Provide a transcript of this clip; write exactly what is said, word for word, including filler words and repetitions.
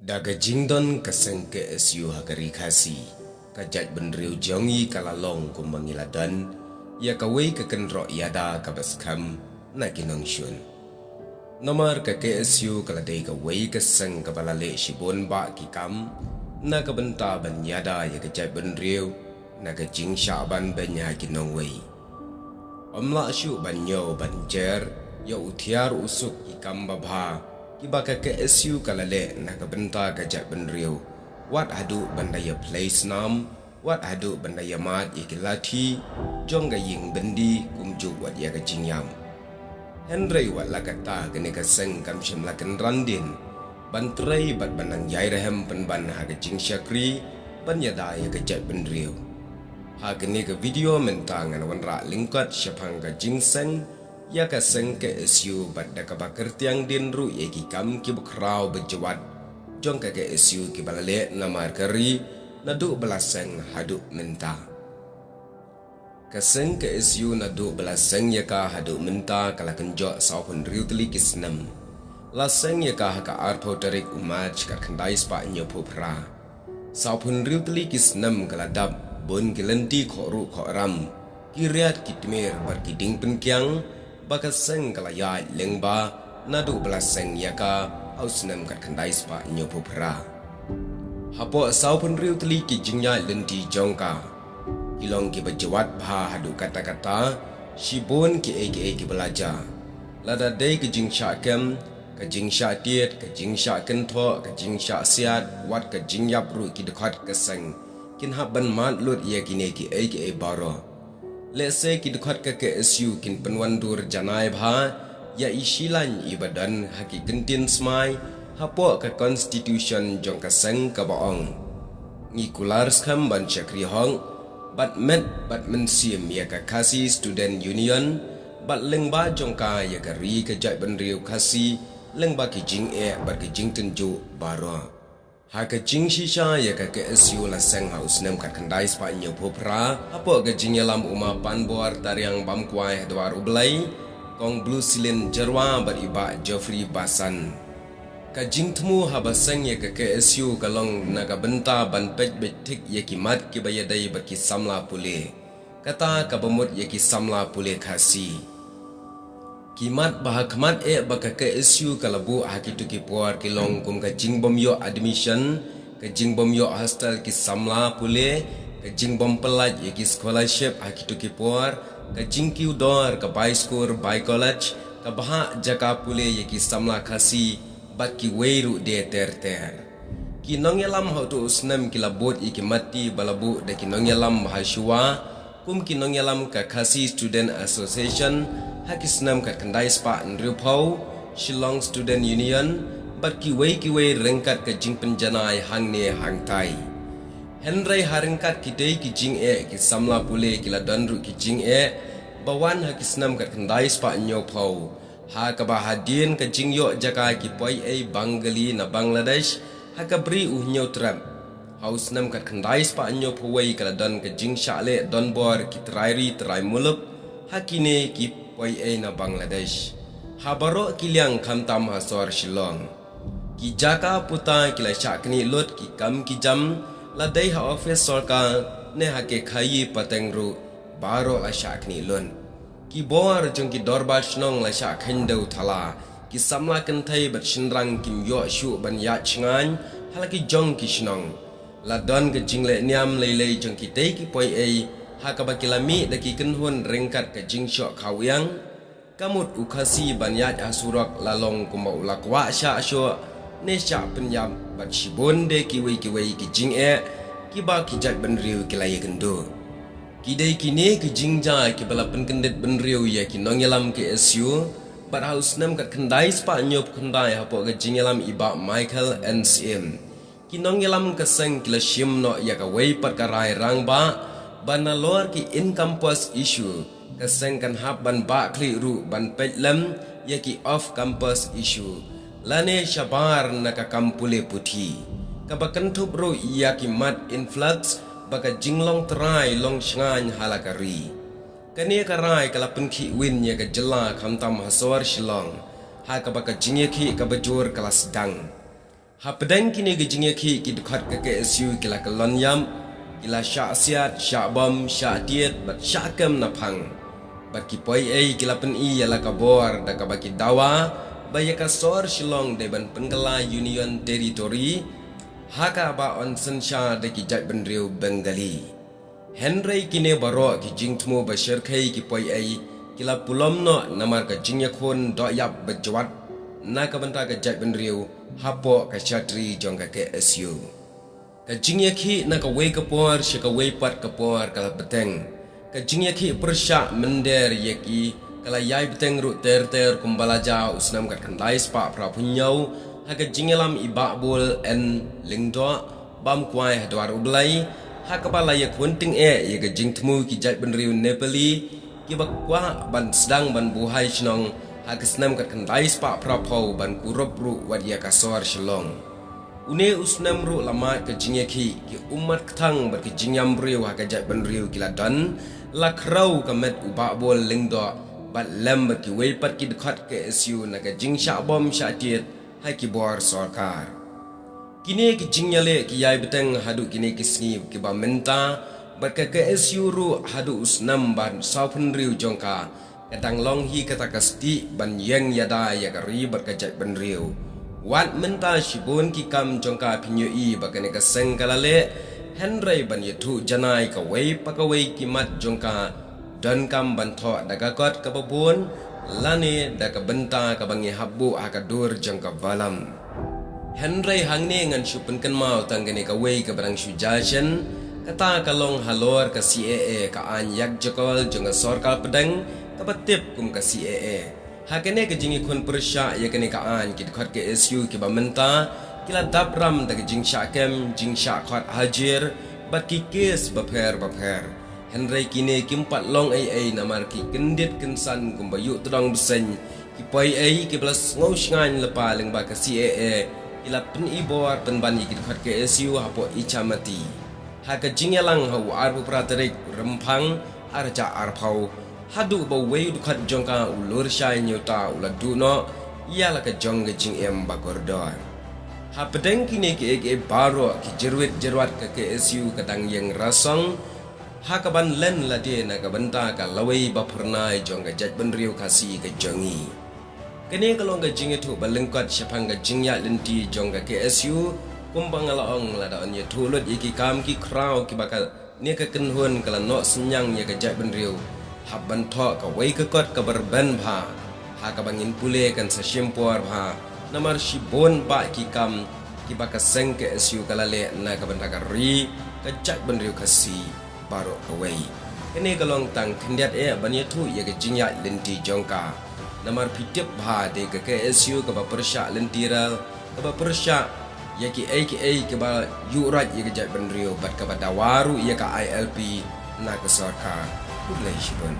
Da ka jingdon ka seng K S U ha ka ri Khasi, ka jaitbynriew jong ngi ka la long kumba ngi la don ïa kawei ka kynroh ïada kaba skhem na ki nongshun. Namar ka K S U ka la dei kawei ka seng kaba la leh shibun bah ki kam na ka bynta ban ïada ïa ka jaitbynriew na ka jingshah ban beiñ ha ki nongwei. Ym lah shuh ban ñiew ban jer ïa u thiar u suk ki kam babha kiba ka K S U ka la leh na ka bynta ka jaitbynriew, wat haduh ban da ïa plie snam, wat haduh ban da ïa mad ïa ki lathi jong ka ïing byndi, kumjuh wat ïa ka jingïap. Hynrei wat la katta, kane ka seng kam shym la kynran dien ban trei bad ban nang ïai rhem pynban ha ka jingshakri ban ïada ïa ka jaitbynriew. Ha kane ka video mynta ngan wanrah lyngkot shaphang ka jingseng ïa ka seng K S U bad da kaba kyrtiang dien ruh ïa ki kam kiba khraw ba jwat jong ka K S U kiba la leh namar ka ri naduh ba la seng haduh mynta. Ka seng K S U naduh ba la seng ïa ka haduh mynta ka la kynjoh sawphew hynriew tylli ki snem. La seng ïa ka ha ka arphew tarik u March ka khyndai spah hynñiewphew phra. Sawphew hynriew tylli ki snem ka la dap, bun ki lynti khohruh khohram, ki riat ki tmier bad ki dieng pynkiang ba ka seng ka la ïaid lyngba naduh ba la seng ïa ka ha u snem ka khyndai spah hynñiewphew phra. Hapoh sawphew hynriew tylli ki jingïaid lynti jong ka, ki long kiba jwat bha haduh katta katta, shibun kiei kiei kiba la jia. Lada dei ka jingshah kem, ka jingshah tied, ka jingshah kynthoh, ka jingshah siat, wat ka jingïap ruh, ki dkhot ka seng kin hap ban mad lut ïa kine kiei kiei baroh. Lehse ki dkhot ka K S U kin pynwandur janai bha ïa i shilaiñ iba don ha ki kyntien smai hapoh ka constitution jong ka seng kaba ong, ngi kular skhem ban shakri hok bad met bad mynsiem ïa ka Khasi Student Union bad lyngba jong ka ïa ka ri ka jaitbynriew Khasi lyngba ki jingeh bad ki jingtynjuh baroh. Ha ka jingshisha ïa ka K S U la seng ha u snem ka khyndai spah hynñiewphew phra, hapoh ka jingïalam u ma Panbor Tariang Bamkwai ha dwar U Blei, Kong Bluecilin Jyrwa bad i bah Geoffrey Basan. Ka jingthmu haba seng ïa ka K S U ka long na ka bynta ban peit beit thik ïa ki mat kiba ïadei bad ki samla pule, kata kaba mut ïa ki samla pule Khasi. Ki mat ba ha khmat eh ba ka K S U ka la buh ha kito ki por ki long kum ka jingbym ïoh admission, ka jingbym ïoh hostel ki samla pule, ka jingbym pyllait ïa ki scholarship ha kito ki por, ka jingkiew dor, ka bai skul bai college, ka bhah jaka pule ïa ki samla Khasi bad kiwei ruh de ter ter. Ki nongïalam ha uto u snem ki la bud ïa ki matti ba la buh da ki nongïalam ba ha shuwa, kum ki nongïalam ka Khasi Student Association ha ki snem ka khyndai spah hynriewphew, Shillong Student Union, bad kiwei kiwei ryngkat ka jingpynjanai hangne hangtai. Hynrei ha ryngkat ki dei ki jingeh, ki samla pule ki la don ruh ki jingeh ba wan ha ki snem ka khyndai spah hynñiewphew, ha kaba hadien ka jingïoh jaka ki poiei Bangali na Bangladesh ha ka Bri u Hynñiewtrep. Ha u snem ka khyndai spah hynñiewphew wei ka la don ka jingshah leh donbor ki trai ri trai muluk ha kine ki poiei na Bangladesh, ha baroh ki liang khamtam ha sor Shillong. Ki jaka puta ki la shah knieh lut, ki kam ki jam, la dei ha office sorkar ne ha ki khaïi pateng ruh, baroh la shah knieh lut. Ki bor jong ki dorbar shnong la shah kheiñ dew thala, ki samla kynthei bad shynrang kim ïoh shuh ban ïaid shngaiñ ha la ki jong ki shnong. La don ka jingleh niam lei lei jong kitei ki poiei ha kaba ki la mih da ki kynhun ryngkat ka jingshoh khawiang. Ka mut u Khasi ban ïaid ha surok la long kumba u la kwah shah shoh ne shah pynïap, bad shibun de kiwei kiwei ki jingeh kiba ki jaitbynriew ki la ïakynduh. Ki dei kine ki jingjia kiba la pynkyndit bynriew ïa ki nongïalam K S U, bad ha u snem ka khyndai spah hynñiewphew khyndai hapoh ka jingïalam i bah Michael N Syiem, ki nongïalam ka seng ki la shim noh ïa kawei pat ka rai rangbah ba nalor ki in-campus issue, ka seng kan hap ban bah khlieh ruh ban peit lem ïa ki off-campus issue, lane shabar na ka kam pule puthi, kaba kynthup ruh ïa ki mat influx ba ka jinglong trai long shngaiñ ha la ka ri. Kane ka rai ka la pynkhih win ïa ka jylla khamtam ha sor Shillong, ha kaba ka jingïakhih kaba jur ka la sdang. Hapdeng kine ki jingïakhih ki dkhot ka K S U ki la kyllon ïap, ki la shah siat, shah bom, shah tied, bad shah kem na phang. Bad ki poi ei ki la pyni ïa la ka bor da kaba ki dawa ba ïa ka sor Shillong dei ban pynkylla Union Territory ha kaba yn synshar da ki jaitbynriew Bengali. Hynrei kine baroh ki jingthmu ba shyrkhei ki poi ei ki la pulom noh namar ka jingïakhun doh ïap ba jwat na ka bynta ka jaitbynriew hapoh ka shatri jong ka K S U. Ka jingïakhih na kawei ka por sha kawei pat ka por ka la bteng. Ka jingïakhih pyrshah mynder ïa ki ka la ïai bteng ruh ter ter kumba la jia u snem khatkhyndai spah phra phew hynñiew ha ka jingïalam i Bah Bull N Lyngdoh, bam kwai ha dwar U Blei, ha kaba la ïakhun tyngeh ïa ka jingthmu ki jaitbynriew Nepali kiba kwah ban sdang ban buhai shnong ha ka snem khatkhyndai spah phra phew ban kurup ruh wat ïa ka sor Shillong. Une u snem ruh la mad ka jingïakhih, ki ummat kthang bad ki jingïam briew ha ka jaitbynriew ki la don, la khraw ka met u Bah Bull Lyngdoh bad lem bad kiwei pat ki dkhot K S U na ka jingshah bom shah tied ha ki bor sorkar. Kine ki jingïaleh ki ïai bteng haduh kine ki sngi kiba mynta, bad ka K S U ruh haduh u snem ba saw phew hynriew jong ka, ka dang long hi kata ka stieh ban ïeng ïada ïa ka ri bad ka jaitbynriew. Wat mynta shibun ki kam jong ka phin ïohi ba kane ka seng ka la leh, hynrei ban ïathuh janai kawei pa kawei ki mat jong ka donkam ban thoh da ka kot kaba bun, lane da ka bynta kaba ngi hap buh ha ka dur jong ka Valam. Hynrei hangne ngan shu pynkynmaw tang kane kawei kaba dang shu jia shen, kata ka long halor ka C A A, ka aiñ ïakjakol jong ka sorkar pdeng kaba tip kum ka C A A. Ha kane ka jingïakhun pyrshah ïa kane ka aiñ, ki dkhot K S U kiba mynta ki la dap ram da ka jingshah kem, jingshah khot hajir bad ki kes bapher bapher. Hynrei kine kim pat long ei ei namar ki kyndit kynsan kumba ïuh tdong bseiñ, ki poi ei kiba la sngew shngaiñ lypa lyngba ka C A A ki la pyni bor pynban ïa ki dkhot K S U hapoh Ichamati. Ha ka jingïalang ha u arphew phra tarik Rymphang arhajar arphew, haduh ba uwei u dkhot jong ka u Lurshai Nyota u la duh noh ïa la ka jong ka jingim ba kordor. Hapdeng kine kiei kiei baroh, ki jyrwit jyrwat ka K S U ka dang ïeng rasong ha kaban len lade na ka bynta ka lawei ba phyrnai jong ka jaitbynriew Khasi ka jong ngi. Kane ka long ka jingïathuh ba lyngkot shaphang ka jingïaid lynti jong ka K S U, kumba nga la ong, lada yn ïathuh lut ïa ki kam ki khraw kiba kane ka kynhun ka la noh synñiang ïa ka jaitbynriew, hap ban thoh kawei ka kot kaba rben bha, ha kaba ngin pule kan sa shim por bha, namar shibun bah ki kam kiba ka seng K S U ka la leh na ka bynta ka ri, ka jaitbynriew Khasi baroh kawei. Kane ka long tang khyndiat eh ban ïathuh ïa ka jingïaid lynti jong ka. Namar phi tip bha, dei ka K S U kaba pyrshah lynti rel, kaba pyrshah ïa kiei kiei kiba ïuhroit ïa ka jaitbynriew bad kaba dawa ruh ïa ka I L P na ka sorkar. Khublei shibun.